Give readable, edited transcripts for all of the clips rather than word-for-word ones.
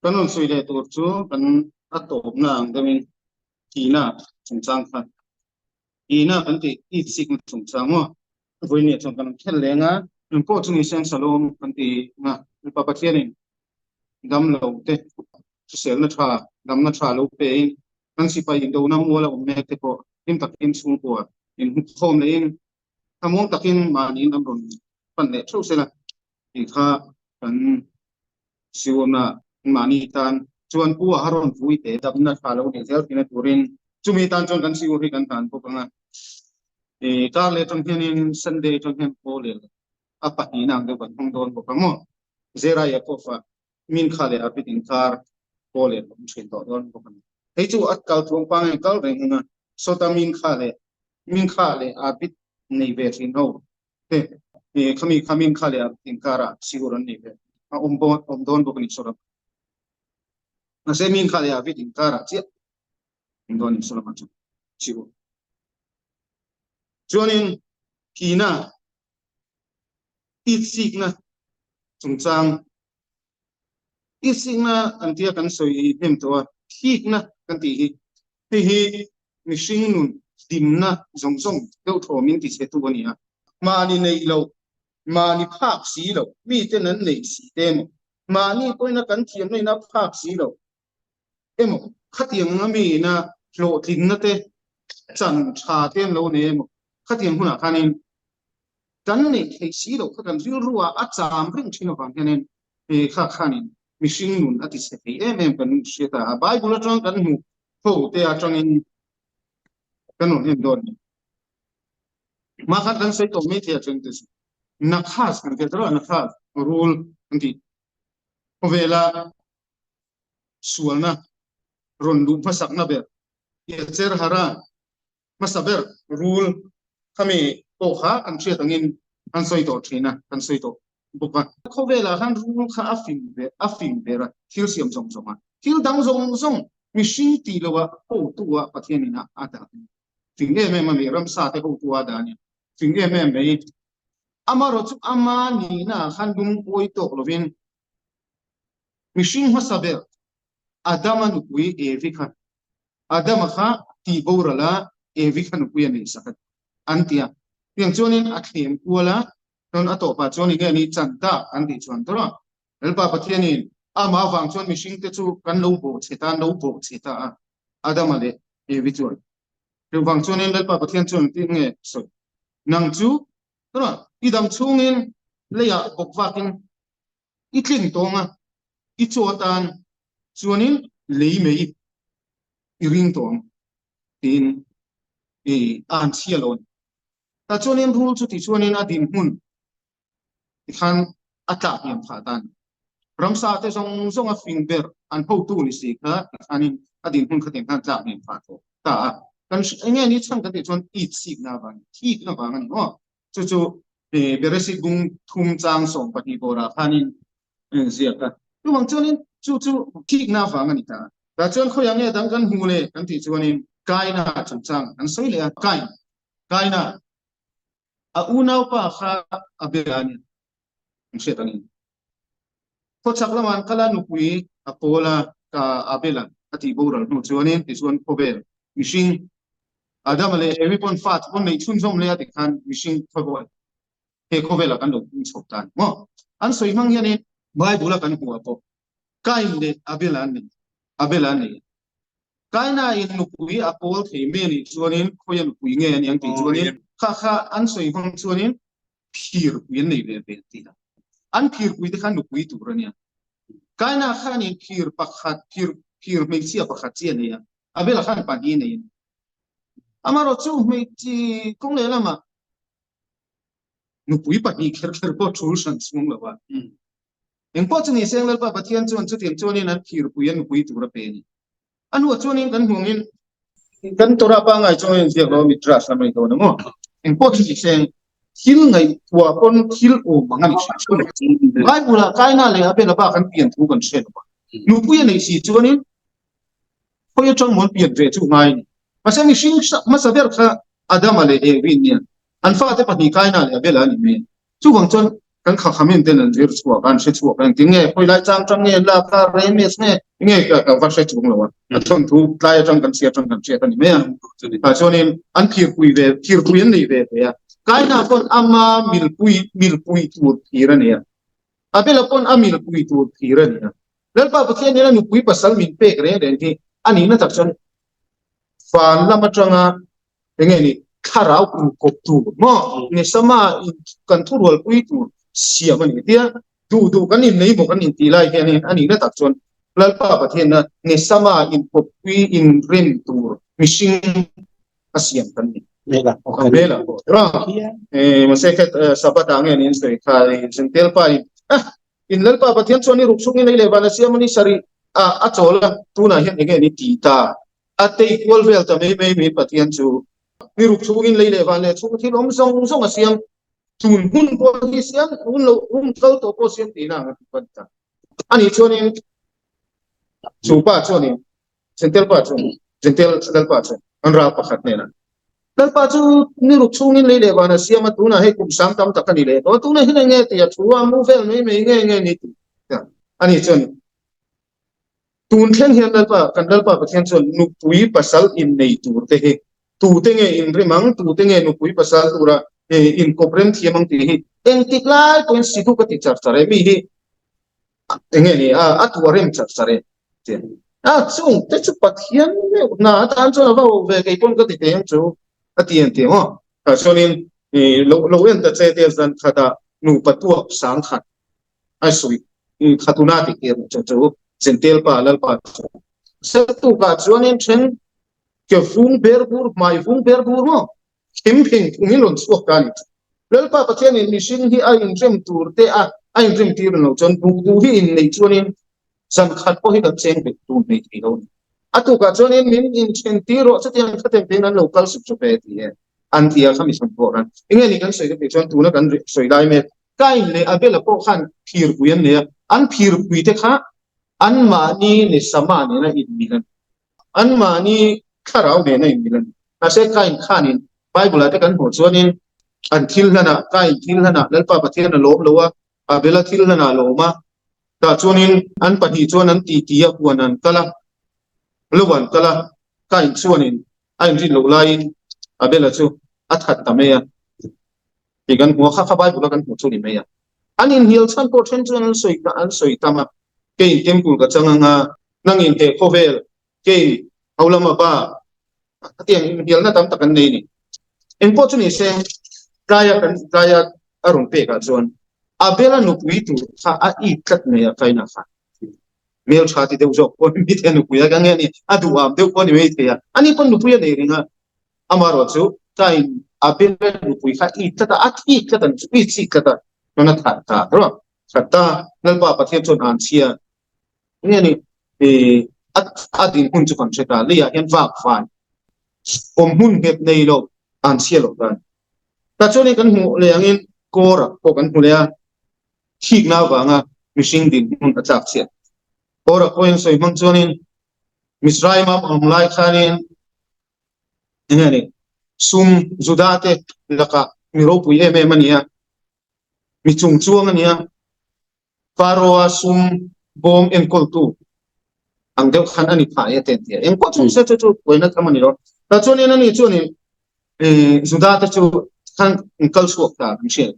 Kan rawn sawi leh tur chu kan a tawpna ang deuhin tihna chungchang kha tihna kan tih itsikna chungchang maw vawiin chuan kan khelh leng a. Eng pawh chu ni se Shalom kan ti a, Mipa Pathianin dam lo te hriselna tha damna tha lo pein kan sipai indona mual a awm mek te pawh hlim takin chhungkua inhmukhawm lehin thlamuang takin mahniin an rawn pan leh theuh sela tih kha kan siurna mahni tan chuan pu a rawn vui te damna tha lo nei zel thina turin chumi tan chuan kan siur hi kan hlan bawk anga i kar leh atang hianin Sunday atang hian pawl leh a pahnihna ang deuh kan hmang dawn bawk ang maw Zera Yaakov-a min kha leh a bit inkar pawl leh awm thin tawh dawn bawk a ni. Hei chu a kal tluang pangai kal reng ang a, sawta min kha leh min kha leh a bit nei ve thin ho te khami kha min kha leh a bit inkarah siur an nei ve a awm awm dawn bawk a ni sawta. Mahse min kha leh a bit inkarah chiah awm dawn a ni sawta chu siur. Chuanin Kina itsikna chungchang itsikna an tia kan sawi hnem tawh a, thikna kan tih hi hei hi mihring nun hlimna zawng zawng deuh thawmin ti chhe tu a ni a. Mahni neih loh, mahni phak si loh, miten an neih si te emaw, mahni pawhin a kan thiamna in a phak si loh emaw, khatiang anga miin a hlawhtlinna te chan tha te an lo nei emaw, khatiang hunah khanin kan neih theih si loh kha kan rilru ah a cham reng thin avang hianin he kha khanin mihring nun a ti chhe thei em em kan hria ta a. Bible atang kan hmuh ho te atangin kan rawn en dawn a ni. Mah khan kan sawi tawh mai thei a then te chu Nakhas kan tia tawh a, Nakhas rul kan tih khawvela sualna rawn luh hmasakna ber Yetzer Hara hmasa ber rul khami pawh kha an hriat angin an sawi tawh thin a, kan sawi tawh bawk a. Khawvelah khan rul kha a fing ber a fing ber a, thil siam zawng zawng a, thil dang zawng zawng mihring tih loha hotu a Pathianin a a dah a ni. Fing em em a ni, ramsa te hotu a dah a ni. Fing em em mai. Amaherawhchu chu ama nihna ah khan lungawi tawk lovin mihring hmasa ber Adama nupui Evi kha Adama kha tih boral a, Evi kha nupui a nei sak a an ti a. Tiang chuanin a thlem kual a, chuan a tawpah chuan enge a nih chan tak an tih chuan tawrh a. Lalpa Pathianin amah avang chuan mihringte chu kan lo bawhchhe ta, an lo bawhchhe ta a, Adama leh Evi chuan. Chuvang chuanin Lalpa Pathian chuan engtin nge sawi? Nang chu tawrh a, i dam chhungin leiah bawk vakin i tling tawng a, i chaw atan chuanin lei mai i ring tawh ang tiin i a han chhia lo a ni. Tah chuanin rul chu tichuanin a dinhmun tikhan a tlak hniam phah ta a ni. Ramsa te zawng zawng a fing ber an hotu ni si kha tikhanin a dinhmun kha tiang khan tlak hniam phah tawh ta a. Kan eng nge ni chhan kan tih chuan itsikna avang, thikna vang a ni maw? Chu chu Beresik bung thum chang 12 bawrah khanin a inziak a. Chuvang chuanin chu chu thikna avang a ni ta. Tah chuan khawiah nge dang kan hmu le kan tih chuanin Kaina chungchang an sawi leh a. Kain, Kaina, a unaupa kha a bia a ni. An hriat a ni. Khawchhak lamah an kal a, nupui a pawl a, ka Abel-a a tih boral hnu chuanin tichuan khawvel mihring Adama leh Evi pawn fa chu pawn neih chhunzawm leh a ti khan mihring khawvel he khawvelah kan lo pung chho ta a ni maw? An sawi hmang hianin Bible-a kan hmuh ah pawh Kain leh Abel-a an nei Abel-a an nei a. Kaina in nupui a pawl thei mai a nih chuanin khawia nupui nge a ni ang tih chuanin kha kha an sawi hmang chuanin phirpui an nei ve ve an ti a. An phirpui te kha nupui tur a nia. Kaina khanin phir pakhat, phir, phir hmeichhia pakhat chi a nei a, Abel-a khan pahnih a nei a ni. Amaherawhchu hmeichhe kawng lehlamah nupui pahnih kher kher pawh thul hran chhung lo a. Engpawh chu ni se Lalpa Pathian chuan chutiang chuanin an phirpui a nupui tur a pe a ni. A hnuah chuanin kan hmuh angin kan Torah pangngai chuan a inziak lo a, Midrash lam a ni dawn a maw? Engpawh chu ni se thil ngaihtuah pawn thil awm ang a ni hrim hrim. Bible-ah Kaina leh Abel-a bak an pian thu kan hre lo a. Nupui a neih si chuanin khawi atang maw an pian ve chu ngai a ni. Mahse mihring hmasa ber kha Adama leh Evi an nia. An fate pahnih Kaina leh Abel-a a ni mai a. Chuvang chuan. Kan khakhamin ten an zir chhuak a, an hre chhuak a, engtin nge khawi lai chang chang nge an lak a, remes nge nge ka ka va hre chung lo a. A thawnthu tlai atang kan chhiat atang kan hriat a ni mai a. Tah chuanin an phirpui ve phirpui an nei ve ve a. Kaina pawn ama milpui milpui tur phir a nei a. Abela pawn a milpui tur phir a ni a. Lalpa Pathian hian a nupui pasal min pek reng reng hi a nihna tak chuan van lam atanga enge ni thlarau inkawp tur maw Nesama in kan thurualpui tur siam a ni tia duh duh kan innei maw kan intih lai hianin a nihna tak chuan Lalpa Pathianna Nesama inkawppui inrem tur mihring a siam kan ni. Hmela pawh tura mahse khat Sabbath ah nge niin sawi kha Zentel pa in ah in Lalpa Pathian chuan i ruk chhungin ei leh van a siam a ni sarih ah a chawl a tunah hian enge ni ti ta a tei kual vel ta mai mai mai Pathian chu ni ruk chhungin lei leh van leh chhung thil awm zawng zawng a siam tun hun pawh hi siam hun lo hun kal tawh pawh siam tihna ang a ti pan ta ani chuanin chu pa chuanin Zentel pa chu Zentel Lalpa chu an ral pakhat hnenah Lalpa chu ni ruk chhungin lei leh van a siam a tunah hei kum sang tam tak a ni leh tawh a tunah hian enge tih a thu a mu vel mai mai nge nge ni tih ani chuan Tun thleng hian Lalpa, kan Lalpa Pathian chuan nupui pasal innei tur te hi tute nge inrim ang, tute nge nupui pasal tura inkawp rem thiam ang tih hi engtik lai pawhin sidu ka ti char char e, mi hi enge ni a, a tuah rem char char e tih a ni. A chung te chu Pathian meuh hna atan chuan a va awh ve kei pawn ka ti thei ang chu a ti ang tih maw. Tah chuanin lo lo en ta che te zan khatah nupa tuak sangkhat a sawi khatuna tih tir chu chu Zentel pa Lalpa chu Sertukah chuanin then ke vung ber bur hmai vung ber bur maw khem pheng phungin rawn chhuak ta a ni chu Lalpa Pathianin mihring hi a inrem tur te a a inrem tir lo chuan duh duh hi inneih chuanin zan khat pawh hi kan cheng bet tur nei thei lo a ni. A tukah chuanin min inthen tir rawh chutiang khatem tein an lo kal sup sup e ti e an ti a kha mi chhan pawh ran enge ni kan sawi ka tih chuan tuna kan sawi lai mek Kain leh Abela pawh khan phirpui an nei a, an phirpui te kha anmahni Nesama nena inmil a ni. Anmahni thlarau nena inmil a ni. Mahse Kain khanin Bible-ah te kan hmuh chuanin an thil hlanah, Kain thil hlanah Lalpa Pathian a lawm lo a, Abela thil hlanah a lawm a. Tah chuanin an pahnih chuan an titi a, huan an kal a, lo an kal a, Kain chuanin a inrin loh laiin Abela chu a that ta mai a. Tih kan hmu a, kha kha Bible a kan hmuh chu ni mai a. An inhnial chhan pawh then chuan an sawi an sawi tam a, keiin temple ka chang anga, nangin he khawvel, keiin Haulama ba, hetiang inhnialna tam tak an nei a ni. Engpawh chu ni se, tlaia kan tlaia a rawn pekah chuan Abela nupui tur kha a it tlat mai a, Kaina kha. Hmeltha ti deuh zawk pawh ni thei a nupui a, ka nge ni, a duham deuh pawh ni mai thei a, ani pawn nupui a nei ring a, Amaherawh chu Kain Abel-a nupui kha i tlat a, a thi tlat ang chu, i chik tlat a, chuan a that ta rawh. That ta, Lalpa Pathian chuan an chhia nge ni, a a dinhmun chu kan hre ta, leiah hian vak fai awm hmun nghet nei lo an chhia lo ta a ni. Tah chuan hei kan hmuh leh angin Kora pawh kan hmu leh a, thikna avanga mihring dinhmun a tlak chhiat. Kora pawhin sawi hmang chuanin Mizraim-a awm lai khanin enge ni sum Juda te lakah mi ropui em em a ni a, mi chungchuang a ni a, Pharaoh-a sum bawm enkawltu ang deuh khan a ni phah e a ti an ti a. Engpawh chu se chu chu buaina tham a ni lo. Tah chuanin ani chuanin Juda te chu khan an kal chhuak ta an hria.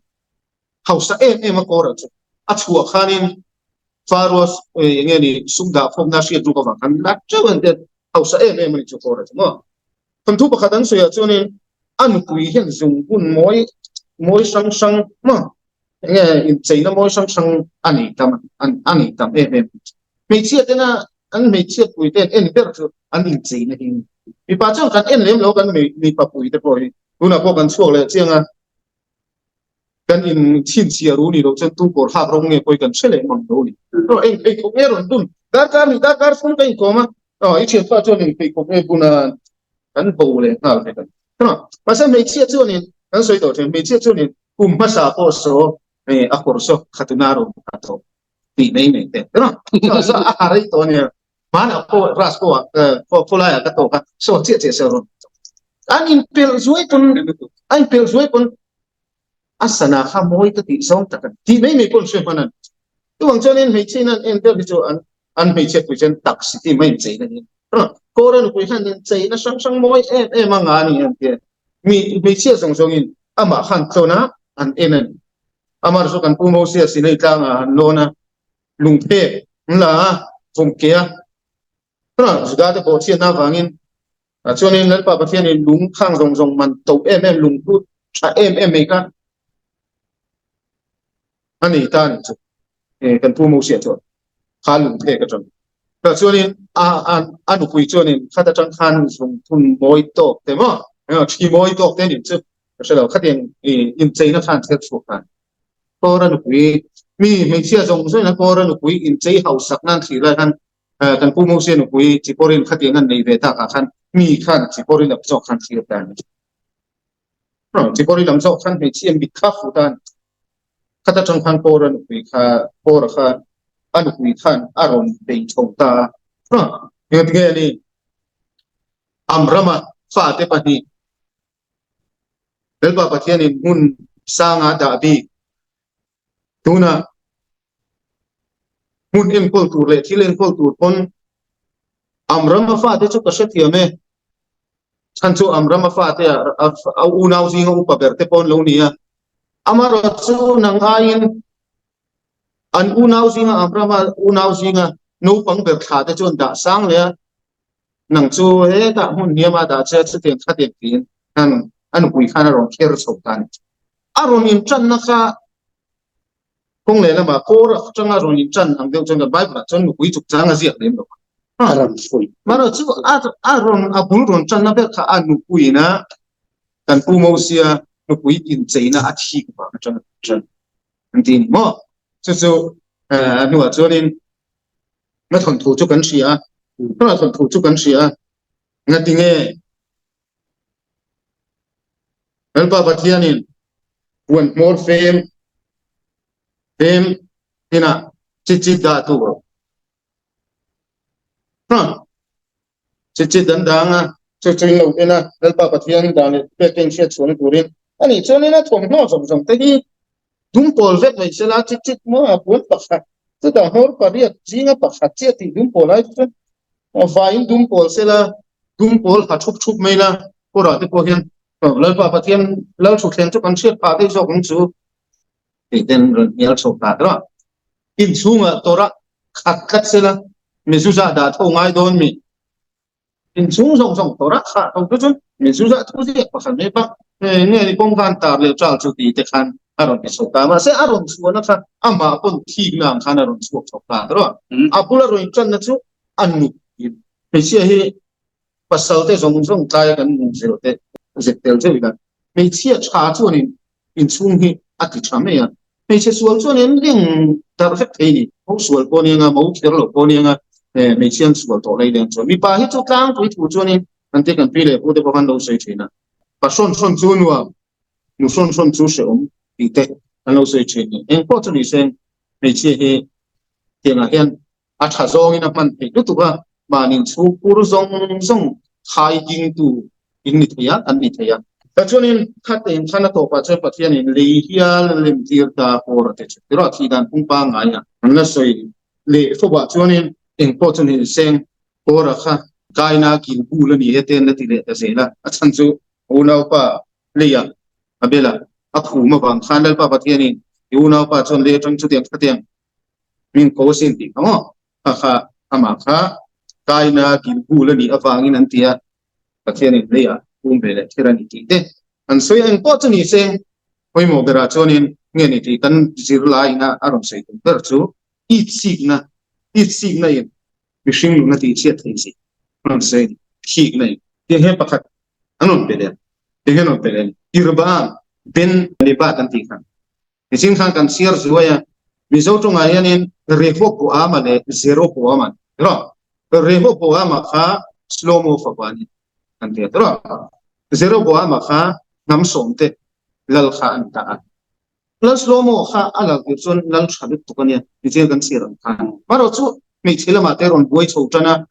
Hausa em em a Kora chu a chhuah khanin Pharaoh enge ni sum dah khawmna hriat ruk avang khan la teuh an ti a, hausa em em a ni chu Kora chu maw. Thawnthu pakhat an sawiah chuanin a nupui hian zungbun mawi mawi hrang hrang maw enge incheina mawi hrang hrang a nei tam a nei tam em em. Hmeichhia tena an hmeichhia pui te an en ber chu an incheina hi a ni. Mipa chuan kan en lem lo kan mipa pui te pawh hi tunah pawh kan chhuak leh chiang a. Kan in chhinchhiah ru ni loh chuan tu kawr hak rawng nge pawh hi kan hre leh mang lo a ni. Aw eng pheikhawk nge rawn bun? Darkar nih darkar fung ka inkawm a, aw i thianpa chuan eng pheikhawk nge bun a kan bo leh nghal vek a ni. Mahse hmeichhia chuanin kan sawi tawh thin, hmeichhia chuanin kum hmasa pawh saw a kawr saw khatuna rawn ha tawh tih mai mai te a ha rei tawh a nia. Hmanah pawh ras pawh ah khawlaiah ka tawk a, saw chiah chiah saw rawn an inpelh zuai pawn a inpelh zuai pawn. A sana kha mawi ka tih zawng tak a ni. Tih mai mai pawh an hre hman a ni. Chuvang chuanin hmeichhe in an en ber hi chu an an hmeichhe pui chuan taxi tih mai inchei na ni. Kawra nupui khan incheina hrang hrang mawi em em a nga a ni an ti a. Mi hmeichhia zawng zawngin amah khan tlawn a an en a ni. Amah chu kan Pu Mosia Sinai tlangah an lawn a, lungphek an la a, vawmke a. Juda te bawhchhiatna avangin chuanin Lalpa Pathianin lung khang zawng zawng man to em em lung hlut tha em em mai kha a nei ta a ni chu. Kan Pu Mosia chuan kha lungphek atang. Tah chuanin a a nupui chuanin khat atang khan zungthun mawi tawk te maw thi mawi tawk te nih chu ka hre lo khatiang incheina khan thil chhuak khan Kawra nupui mi hmeichhia zawng zawngin a Kawra nupui inchei hausak nan thlir lai khan kan Pu Mosia nupui Chipawrin khatiang an nei ve takah khan mi khan Chipawrin lam zawk khan thlir ta a ni. Chipawri lam zawk khan hmeichhia mit kha fuh ta a ni. Khat atang khan Kawra nupui kha Kawra kha a nupui khan a rawn bei chho ta a. Engati nge a ni? Amrama fate pahnih Lalpa Pathianin hmun sanga dah bik tunah hmun enkawl tur leh thil enkawl tur pawn Amrama fate chu ka hrethiam e. Chhan chu Amrama fate a unau zinga upa ber te pawn lo ni a. Amarawh chu nang aiin an unau zinga Amrama unau zinga naupang ber thla te chuan dah sang leh a. Nang chu hetah hmun hniam ah dah che chutiang khatiang tiin an a nupui khan a rawn kher chho ta a ni. A rawn inṭanna kha kawng leh lamah kawr atanga rawn inṭan ang deuh chuan kan Bible ah chuan nupui chungchang a ziak lem lo a. A rawn fuih. Mahrawh chu a a rawn a bul rawn ṭanna ber kha a nupuiin a kan Pu Mosia nupui incheina a thik vang aṭang a ṭan an ti a ni maw? Chu chu a hnuah chuanin Na thawnthu chu kan hria a, na thawnthu chu kan hria a, ngati nge Lalpa Pathianin puan hmawr fem fem inah chit chit dah tur Chit chit an dang a, chu chu in lo en a, Lalpa Pathian dan leh pek te in hriat chhuahna turin a nih chuanin a thawmhnaw zawng zawng te hi dum pawl vek mai sela, chit chit maw a puan pakhat chutah hmawr pariat zinga pakhat chiah tih dum pawl ai chuan vaiin dum pawl sela, dum pawl ha thup thup mai la, kawrah te pawh hian Lalpa Pathian lal thutthleng chu kan hriat phah daih zawk ang chu tih ten rawn hnial chho ta rawh. Inchhungah tawrh a khat tlat sela, mezuzah dah tho ngai dawn mi? Inchhung zawng zawng tawrh a khah tho chu chuan mezuzah thu ziak pakhat mai bak nge ni kawng khan tar leh ṭal chu ti te khan a rawn ti chho ta. Mahse a rawn chhuahna kha amah pawn thikna ang khan a rawn chhuak chho ta rawh. A bula rawn inṭanna chu a nup in hmeichhia hi pasal te zawng zawng tlaia kan nung zel te zet tel zeuh ila hmeichhia tha chuanin inchhung hi a ti tha mai a, hmeichhe sual chuanin ring darh vek thei a ni. Mo sual pawh nia nga, mo kher loh pawh nia nga, hmeichhia an sual tawh lai leng chuan mipa hi chu tlangpui thu chuanin kan te kan pi leh pu te pawh khan lo sawi thin a, pa hrawn hrawn chu nuam, nu hrawn hrawn chu hrehawm tih te an lo sawi thin a ni. Engpawh chu ni se hmeichhia hi tiangah hian a tha zawngin a hman theih lutuk a, mahni chhungkur zawng zawng khai dingtu in ni thei a, kan ni thei a. Tichuanin khatin khan a tawpah chuan Pathianin lei hial a lem tir ta kawr a ti chu tiraw thih dan phung pangngai a an la sawi leh fawah chuanin engpawh chu ni seng kawra kha kaina kil bul a ni e te an la ti leh ta zel a, a chhan chu unaupa leiah a bela a khum avang khan Lalpa Pathianin i unaupa chuan lei atang chutiang khatiang min ko asin tih kha maw kha kha amah kha kaina kilbul a nih avangin an ti a, Pathianin leiah kum ve leh kher a ni tih te an sawi a, engpawh chu ni se pawimawh berah chuanin nge ni tih kan zirlaiin a rawn sawi tum ber chu itsikna, itsikna in mihring nuna tih chhiat thei si an rawn sawi a ni, thikna in tiang hian pakhat an rawn pe leh a, tiang hian an rawn pe leh a ni, Irbaam Ben Nebat an tih kha. Nichin khan kan chhiar zuai a, Mizo tawngah hianin Rehoboama leh Jeroboama an ti rawh. Rehoboama kha Shlomo fapa a ni an ti a ti rawh. Jeroboama kha hnam sawmte lal kha a ni ta a. Lal Shlomo kha a lal tir chuan lal tha lutuk a nia, nichin kan chhiar ang khan. Marawh chu hmeichhe lamah te rawn buai chho tan a,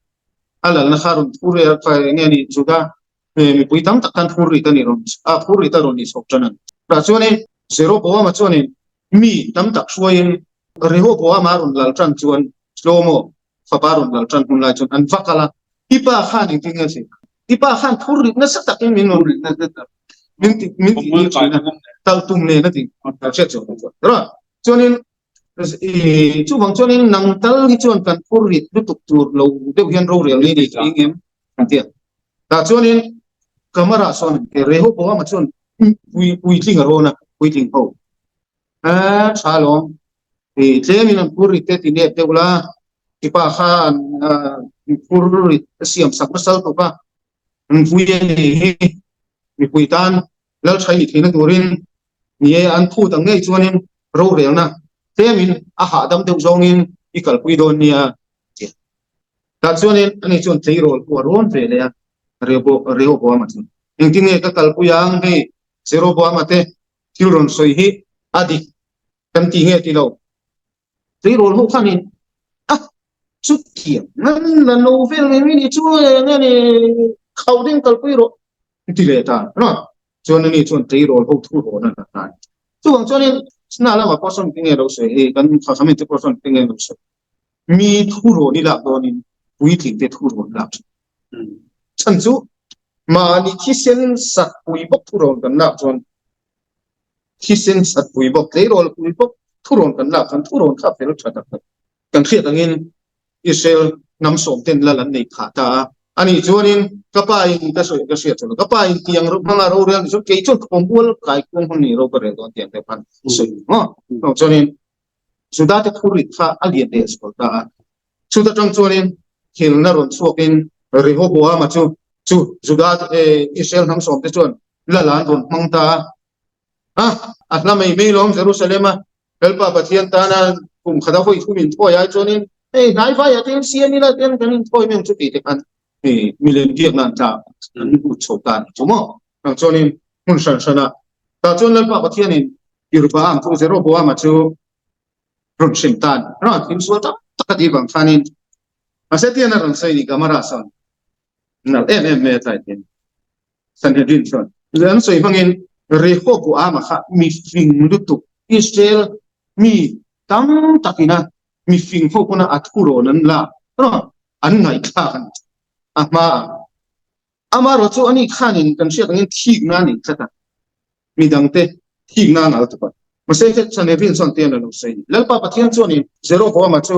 a lalna kha rawn thur reh a, enge a nih Juda mipui tam tak khan phur rit a ni rawn, a phur rit a rawn ni chho tan a ni. Tah chuanin. Jeroboama chuanin mi tam tak hruaiin Rehoboama rawn lal tan chuan Shlomo fapa rawn lal tan hun lai chuan an va kal a, I pa khan engtin nge a sawi? I pa khan phur rit nasa takin min rawn rit nasa tak min ti min ti tir thin a, tal tum nen a ti hriat chuan kan chuan rawh. Chuanin i chuvang chuanin nang tal hi chuan kan phur rit lutuk tur lo deuh hian rorel ni nei thei engem an ti a. Tah chuanin camera sawn Rehoboama chuan pui puitling a rawn a, puitling ho. A tha alawm. I tlemin an phur rit te ti nep deuh la, i pa kha an phur rit a siam sak nasa lutuk a, an vui a ni hi mipui tan lal tha i theihna turin ni e, an phut ang ngei chuanin rorelna tlemin a hahdam deuh zawngin i kalpui dawn nia ti a. Tah chuanin ani chuan tleirawl pawh a rawn ve leh a, Rehoboama chuan engtin nge ka kalpui ang hei Jeroboama te thil rawn sawi hi a dik kan ti nge ti lo. Tleirawl ho khanin a chutiang nan la lo vel mai mai ni chu nge ni khauh ding kalpui rawh ti leh ta a chuan ani chuan tleirawl ho thu rawn a la ta a ni. Chuvang chuanin na lamah pawh sawn tinge lo sawi hei kan Khakhamin te pawh sawn tinge lo sawi mi thu rawn i lak dawnin puitling te thu rawn lak thin. Chhan chu mahni thisen sat pui bawk thu rawn kan lak chuan thisen sat pui bawk, tleirawl pui bawk thu rawn kan lak chuan thu rawn kha fel tha tak tak. Kan hriat angin Israel hnam sawm ten lal an nei phah ta a, ani chuanin ka pa in ka sawi ka hriat chuan ka pa in tiang hmanga rorel ni chuan kei chuan ka pawmbual kai kuang hmang ni ro ka rel dawn tiang te khan sawi maw. Chuanin Juda te phurrit kha a lian leh zual ta a. Chuta tang chuanin thilna rawn chhuakin Rehoboama chu chu Juda Israel hnam sawmte chuan lal an rawn hmang ta a. A hla mai mai lawm Jerusalem a Lalpa Pathian tana kum khata hawi thum inthawi ai chuanin hei hnai vaiah te siam ila ten kan inthawi mai ang chu tih te khan milem biakna an tla an lut chho ta a ni chu maw. Tang chuanin hmun hran hranah tah chuan Lalpa Pathianin Irbaam chu Jeroboama chu rawn hrem ta a ni. Rawn thim sual tak tak a tih vang khanin mahse tian a rawn sawi ni Gamara sawn nalh em em mai a tlai thin. Sanhedrin chuan an sawi hmangin Rehoboama kha mi fing lutuk Israel mi tam takina mi fing ho pawna a thu rawn an lak an ngaihthlak a ni a hmaah. Amaherawh chu ani khanin kan hriat angin thikna a nei tlat a, midangte thikna a ngal tuk a. Mahse Sanhedrin chuan tian a lo sawi a ni. Lalpa Pathian chuanin Jeroboama chu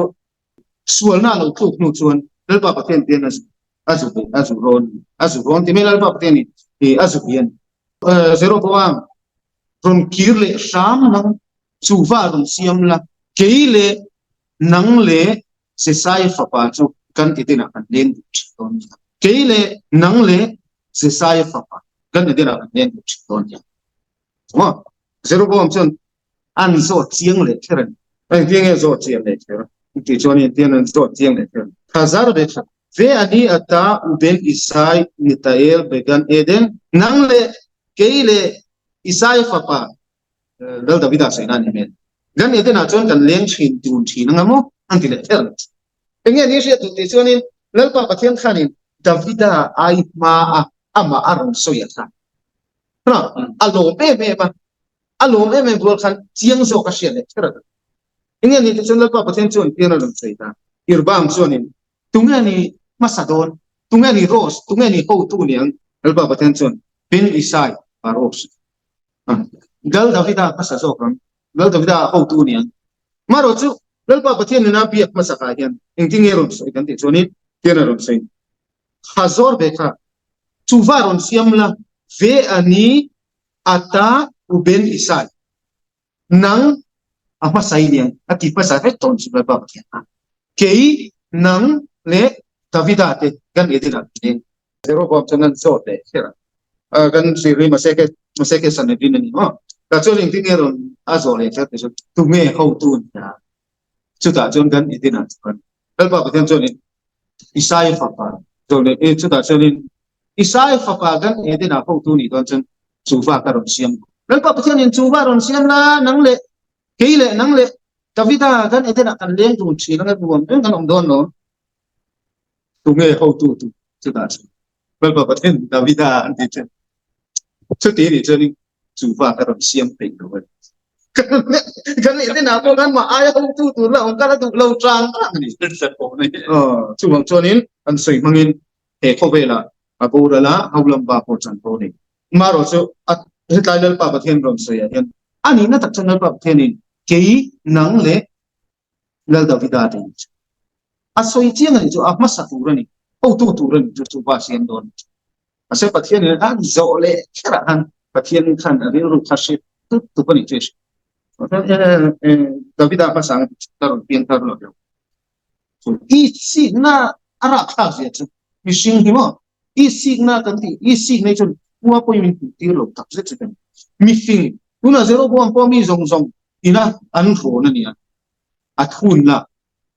sualna a lo tluk hnu chuan Lalpa Pathian tian a a zu a zu rawn a zu rawn ti mai Lalpa Pathian in a zu hi a ni. Jeroboam rawn kir leh hram nang chu va rawn siam la, kei leh nang leh Jesai fapa chu kan Edenah kan leng duh thin dawn nia. Kei leh nang leh Jesai fapa kan Edenah kan leng duh thin dawn nia. Maw? Jeroboam chuan an zawt chiang leh kher a ni. Engtin nge zawt chiang leh kher? Tih chuan engtin an zawt chiang leh kher? Thazar ve khat. Ve a ni ata Uben Isai Nitael Began Eden nang leh kei leh Isai fapa Lal Davida sawi na ni hmel. Gan Edenah chuan kan leng thin dun thin anga maw? An ti leh kher. Enge ni hriat duh tih chuanin Lalpa Pathian khanin Davida ai hmaa amah a rawn sawi a khan a lawm em em a, a lawm em em rual khan chiang zawk a hriat leh kher a duh. Enge ni tih chuan Lalpa Pathian chuan pian a rawn sawi ta. Irbam chuanin tunge ni hmasa dawn? Tunge ni Rose? Tunge ni hotu niang? Lalpa Pathian chuan Ben Isai a Rose. Lal Davida hmasa zawk ang. Lal Davida hotu a ni ang. Marawh chu Lalpa Pathian nena biak hmasakah hian engtin nge rawn sawi kan tih chuanin tian a rawn sawi. Hazor ve kha chuva rawn siam la ve a ni ata u Ben Isai. Nang a hmasa i ni ang a ti hmasa vek tawh chu Lalpa Pathian kha. Kei, nang leh Davida te kan Eden ah kan leng. Jeroboam chuan an zawt leh kher a, kan zirri Maseke Maseke Sanhedrin a ni maw? Tah chuan engtin nge rawn a zawh leh kher ti chu tunge hotu a ni a? Chutah chuan kan Eden ah chuan Lalpa Pathian chuanin Isaia fapa zawh leh chutah chuanin Isaia fapa kan Eden ah hotu nih dawn chuan chuva ka rawn siam. Lalpa Pathianin chuva rawn siam la nang leh kei leh nang leh Davida kan Eden ah kan leng dun thin anga nuam reng kan awm dawn lo. Tunge hotu tu chutah chuan Lalpa Pathian Davida an ti thin. Chuti nih chuanin. Chu bak a rawn siam peih lo a ni. Kan nih te nah pawh khan mah aia hotu tur la awm kha la duh lo tang tang a ni. Chuvang chuanin an sawi hmangin he khawvelah a boral a, ho lam ba pawh chanvo a ni. Amaherawh chu a hetlai Lalpa Pathian rawn sawiah hian a nihna tak chuan Lalpa Pathianin kei, nang leh Lal Davida te hi chu a sawi chiang a ni chu a hmasa tur a ni, hotu tur a ni chu chu va siam dawn a ni chu. Mahse Pathianin a zawh leh kherah khan Pathian khan a rilru kha hre tup tup a ni chu. Davida hmasa ang ka rawn piang thar lo deuh. Chu i sikna a rahthlak zia chu mihring hi maw i sikna kan tih i sikna hi chuan khua pawhin min hmuh tir lo tak zet zet a ni. Mifing tunah Jeroboam pawh mi zawng zawng ina an rawn a nia a thun la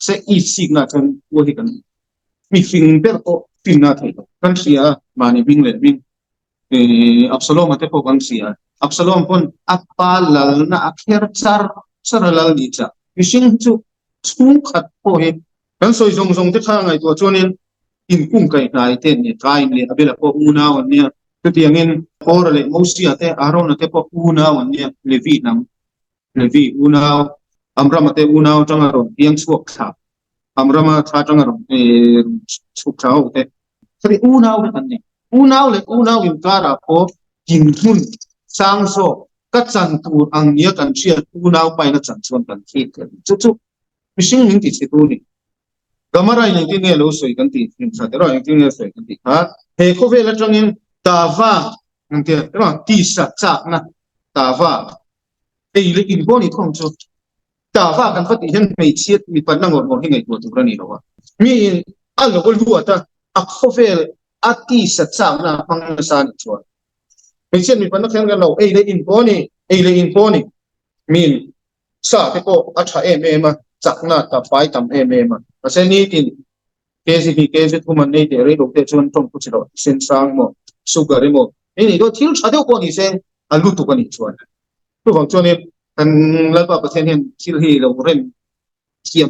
se i sikna chuan khua hi kan mifing ber pawh finna theih lo kan hria a mahni hming leh hming Absalom-a te pawh kan hria. Absalom pawn a pa lalna a kher char char a lal ni chah. Mihring hi chu chhungkhat pawh hi kan sawi zawng zawng te kha ngaihtuah chuanin inkung kaihhnai te an ni. Kain leh Abel-a pawh unau an nia. Chutiangin Kora leh Mosia te, Arona te pawh unau an nia, Levi hnam. Levi unau, Amrama te unau atanga rawn piang chhuak thla, Amrama thla atanga rawn chhuk thla ho te, khati unau vek an ni. Unau leh unau inkarah pawh dinhmun sang zawk ka chan tur ang nia kan hriat unau paina chan chuan kan thik thei a ni. Chu chu mihring min ti chhe tu a ni. Gamara in engtin nge lo sawi kan tih hlim tha tiraw engtin nge sawi kan tih kha he khawvel atangin tava an tia tiraw tisa chakna tava ei leh in pawh ni thawng chu tava kan va tih hian hmeichhia mipat na ngawr ngawr hi ngaihtuah tur a ni lo a mi in a lo luat a a khawvel a tisa chakna a hmang nasa a nih chuan hmeichhia mipat na kher lo ei leh in pawh ni ei leh in pawh ni mi in Sa te pawh a tha em em a, chakna ta fai tam em em a. Mahse nitin kg hnih kg thum an nei teh rei lo te chuan tawng thu chi loh thisen sang emaw sugar emaw hei nih dawn thil tha deuh pawh ni se a lutuk a nih chuan. Chuvang chuanin kan Lalpa Pathian hian thil hi lo rem thiam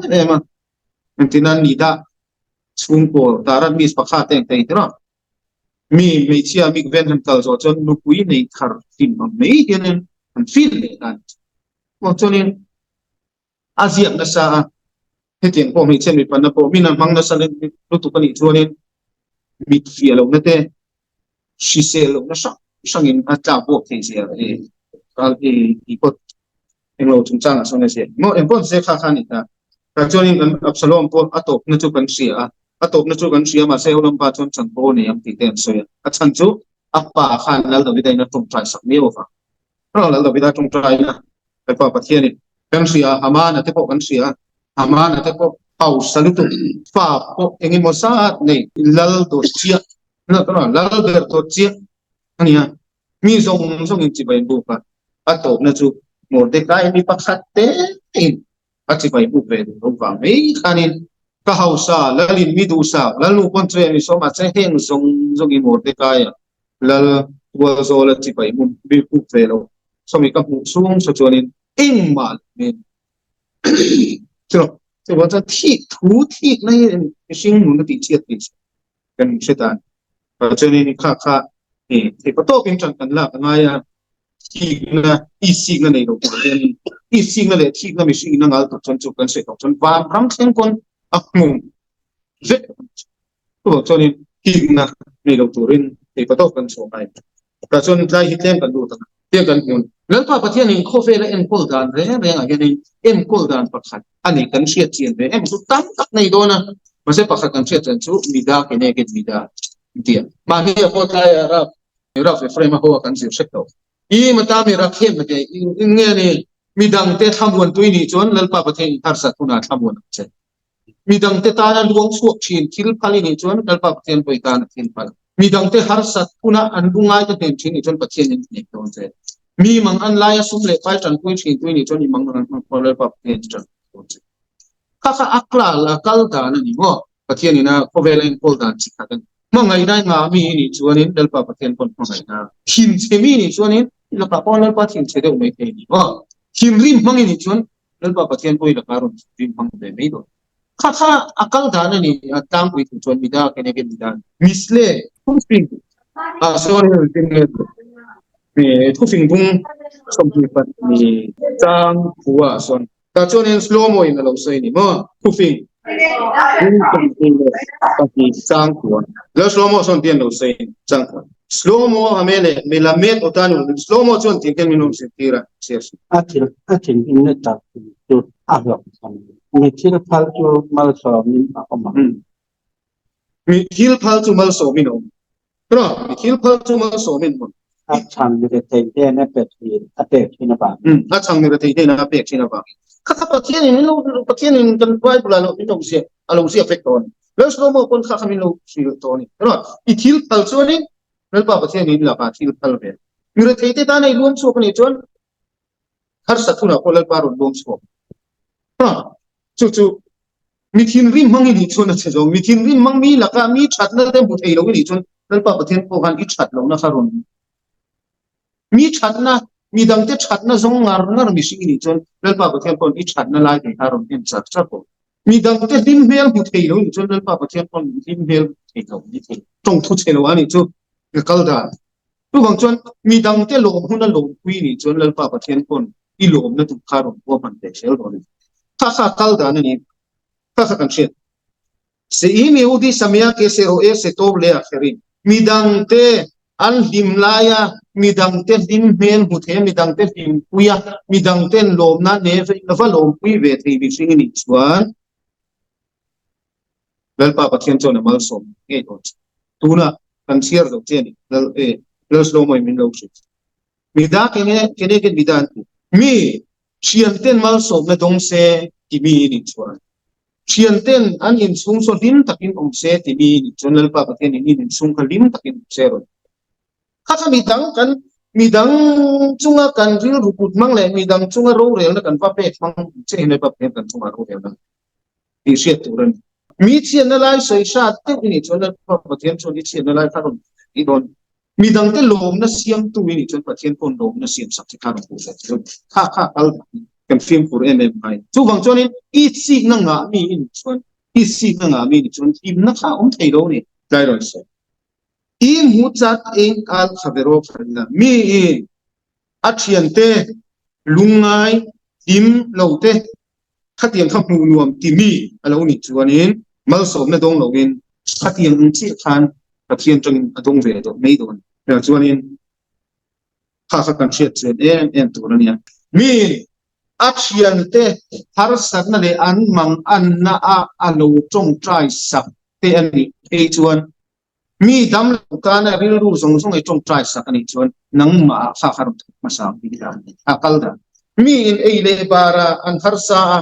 em em a, engtin a ni dah chhungkaw tarat miss pakhat te engte hi rawh. Mi hmeichhia mik ven han kal zawh chuan nupui nei thar hlim ang mai hianin an feel leh ta a ni. Chuvang chuanin a ziak nasa a, hetiang pawh hmeichhia mipanna pawh min a hmang nasa lutuk a nih chuanin mit fiah lohna te, hrisel lohna hrang hrangin a tlak bawk thei zia i pawt englo chungchangah sawn a ziak maw engpawh se kha kha a ni ta. Tah chuanin kan Absalom pawh a tawpna chu kan hria a, a tawpna chu kan hria mahse Ewlampa chuan chan pawh a nei ang tih te an sawi a, a chhan chu a pa khan Lal Davida in a tawngtai sak miau avang. Lal Davida tawngtaina Lalpa Pathianin kan hria a, Hamana te pawh kan hria a, Hamana te pawh hausa lutuk fa pawh eng emaw zat nei Lal dawt chiah, Lal ber dawt chiah a ni a. Mi zawng zawngin chibai buk a, a tawpna chu Mordekai mi pakhat te in a chibai buk ve duh lo vang mai khanin ka hausa Lalin mi duhsak Lalnu pawn chu emi sawm a che heng zawng zawngin Mordekai a Lal tualzawl a chibai mun buk ve lo sawmi ka hmuh chhung saw chuanin engmah lo min chu chuvang chuan thik thu thik na hi mihring nun a tih chhiat tih kan hre ta chuanin kha kha theihpa tawkin ṭan kan lak a ngai a, thikna, isikna nei lo tur hianin isikna leh thikna mihring in a ngal tur chuan chu kan sawi tawh chuan vanram thleng pawn a hmung vek chuvang chuanin thikna nei lo turin theihpa tawk kan chhuah ngai tah chuan tlai hi tlem kan lut ang tia kan hmun Lalpa Pathianin khawvela enkawl dan reng rengah hianin enkawl dan pakhat a ni kan hriat chian ve em chu tam tak nei dawn a mahse pakhat kan hriat chian chu mida ke nge ke mida tia mahni a pawh tlai a rap rap Ephraim a ho a kan zir hrep lo i mata mi rakhem te in nge ni midang te thlamuan tui ni chuan Lalpa Pathian in harsat hunah thlamuan ang che Midangte tana luang chhuak thin thil phal i nih chuan Lalpa Pathian pawh i tana thil phal. Midangte harsat huna an bu ngaite hnen thin nih chuan Pathian in hnek dawn che. Mi mang an laia sum leh pai tanpui thin tu i nih chuan i mang an hmang pawh Lalpa Pathian in tanpui dawn che. Kha kha a klal a kal dan a ni maw? Pathian ina khawvela enkawl dan chi khat a ni. Hmangaihna i ngah mi i nih chuanin Lalpa Pathian pawn hmangaihna thinchhe mi i nih chuanin i lakah pawh Lalpa thinchhe deuh mai thei a ni maw? Thinrim hmang i nih chuan Lalpa Pathian pawh i lakah rawn thinrim hmang ve mai dawn. Kha kha a kal dan a ni, a tlangpui thu chuan mida ke nge mida misle thufing ah sorry tin nge. Thufing bung 22 chang kua sawn tah chuanin slow mo in a lo sawi ni maw thufing bung 22 chang kua lo slow mo sawn tian lo sawi chang kua slow mo hamele melamed otanu slow mo chuan tiang hian min awm zirtir a chhiar suh. A thil a thin in na tak chu a hlawk tham. Mi thil phal chu malsawmin a awm ang. Mi thil phal chu malsawmin a awm. Tura, mi thil phal chu malsawmin a awm. A chhang mi rethei hnena pe thin, a pek thin avangin. A chhang mi rethei hnena a pek thin avangin. Kha kha Pathianin min lo, Pathianin kan Bible ah lo min lo ziak, a lo ziak vek tawh a ni. Lalslomo pawn kha kha min lo hrilh tawh a ni. Tura, i thil phal chuanin Lalpa Pathianin lakah thil phal ve. Mi rethei te tan a i luam chhuak a nih chuan harsat hunah pawh Lalpa rawn luam chhuak. Ha, chu chu mi thinrim hmang i nih chuan a che zo. Mi thinrim hmang mi lakah mi thatna te hmu thei lo i nih chuan Lalpa Pathian pawh khan i that lohna kha rawn mi thatna mi dangte thatna zawng ngar ngar mihring i nih chuan Lalpa Pathian paw'n i thatna lai te kha rawn en char char bawk. Mi dangte hlim hmel hmu thei lo i nih chuan Lalpa Pathian paw'n hlim hmel hmu thei lo ni thei. Tawngthu chhe lo a nih chu ka kal dan. Chuvang chuan mi dangte lawm huna lawmpui nih chuan Lalpa Pathian pawn i lawmna duh kha rawn huam han ve zel dawn a ni. Kha kha kal dan a ni. Kha kha kan hriat. Se'i Yehudi Samia ke se ro'e se tov le akherin. Mi dangte an hlim laia mi dangte hlim hmel hmu thei a, mi dangte hlimpui a, mi dangten lawmna ne va lawmpui ve thei mihring i nih chuan Lalpa Pathian chuan a malsawm ngei dawn che. Tunah kan chhiar zo che a ni, Lal e, Lalslomawi min lo hrilh. Mi da kene kene ken mi da an ti. Mi thianten malsawmna dawng se ti mi i nih chuan, thianten an inchhung saw hlim takin awm se ti mi i nih chuan Lalpa Pathian in in inchhung kha hlim takin awm se rawn ti. Kha kha mi dang kan mi dang chunga kan rilru kut hmang leh mi dang chunga rorelna kan va pek hmang che hi Lalpa Pathian kan chunga rorelna tih hriat tur a ni. Mi chhiatna lai sawi hrat deuh i nih chuan Lalpa Pathian chuan i chhiatna lai kha rawn tih dawn. Mi dangte lawmna siamtu i nih chuan Pathian pawn lawmna siam sak che kha rawn hmuh ve che u. Kha kha kal dahin kan fimkhur em em ngai. Chuvang chuanin i chikna ngah mi i nih chuan i chikna ngah mi i nih chuan hlimna kha a awm thei lo a ni. Tlai rawn sawi. I hmu chat eng al kha ve rawh kha ila. Mi i a thiante lungngai hlim lo te Khatiang kha hmuh nuam ti mi a lo nih chuanin malsawmna dawng loin khatiang ang chiah khan Pathian tangin a dawng ve dawh mai dawn. Chuanin kha kha kan hriat chuan em em tur a nia. Miin a thiante harsatna leh an manganna a a lo tawngtai sak te a nih phei chuan Mi dam lo tana rilru zawng zawng i tawngtai sak a nih chuan nangmah ah kha kha rawn thawk hmasa ang tih dan a kal dan. Mi in ei leh bar ah an harsa a,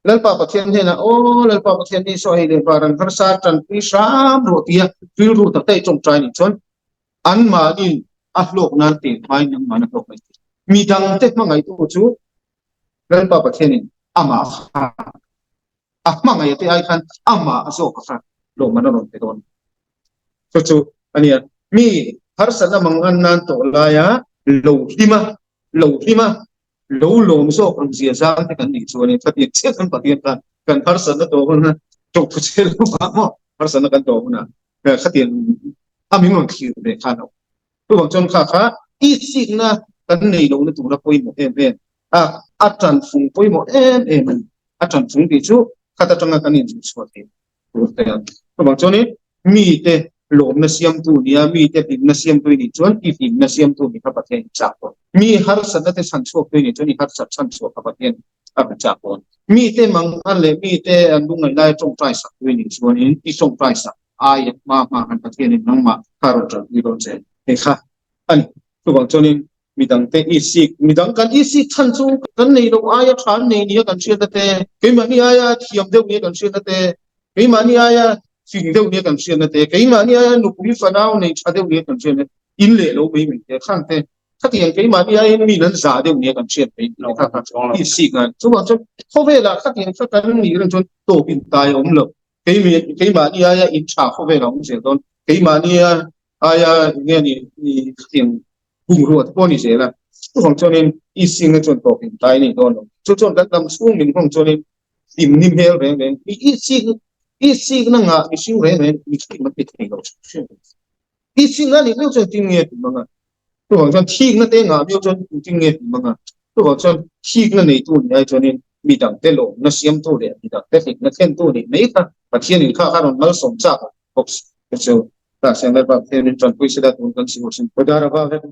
Lalpa Pathian hnenah, Aw Lalpa Pathian ni saw ei leh bar an harsa tanpui hram rawh tia rilru tak tak i tawngtai nih chuan anmahnin a hlawk nan teh hmain nangmahna hlawk mai thei. Mi dangte hmangaihtu chu Lalpa Pathianin amah kha a hmangaih te ai khan amah a zawk a kha lawmman a rawn pe dawn. Chu chu a nia. Mi harsatna mangan nan tawh laia lo hlim a, lo hlim a, lo lawm zawk ang zia zang te kan nih chuanin khatiang chiah kan Pathian khan kan harsatna tawh huna tawhphu che lo vang maw harsatna kan tawh huna khatiang a min rawn thlir ve khan a awm. Chuvang chuan kha kha itsikna kan nei lohna tura pawimawh em em a, a tanfung pawimawh em em a ni. A tanfung tih chu khat atanga kan inzir chhuah theih tur te a ni. Chuvang chuanin mite lawmna siamtu nia, mite hlimna siamtu i nih chuan i hlimna siamtu ni kha Pathian in chak dawn. Mi harsatna te chhan chhuaktu i nih chuan i harsat chhan chhuah kha Pathian a rawn chak dawn. Mite mangan leh mite an lungngaih laia tawngtai saktu i nih chuanin i tawngtai sak Ai hma hma kan Pathianin nangmah kha rawn ṭanpui dawn che hei kha a ni. Chuvang chuanin midangte i sik, midang kan i sik chhan chu kan nei lo aia ṭha an nei nia kan hriatna te, keimahni aia thiam deuh nia kan hriatna te, keimahni aia fing deuh nia kan hriatna te, keimahni aia nupui fanau nei ṭha deuh nia kan hriatna, in leh lo mai mai te khang te, khatiang keimahni aiin mi nan zah deuh nia kan hriat mai te kha kha i sik a. Chuvang chuan khawvelah khatiang kha kan nih reng chuan tawp intai a awm lo. Keimi keimahni aia in tha khawvel a awm zel dawn. Keimahni aia nge ni ni khatiang bungrua te pawh ni zel a. Chuvang chuanin i singa chuan tawp in tai nei dawn lo. Chu chuan kan dam chhung min hmang chuanin hlim ni hmel reng reng i i sik i sikna ngah mihring reng reng mi hlim an ti thei lo. I singa nih meuh chuan tin nge tih mang a. Chuvang chuan thikna te ngah miau chuan engtin nge tih hmang a? Chuvang chuan thikna neitu ni ai chuanin mi dangte lawmna siamtu leh mi dangte hlimna thlentu nih mai kha Pathianin kha kha rawn malsawm chak ang bawk si. Chu ta siam Lalpa Pathianin tanpui se la tun kan si hawh sin. Toda rava vek.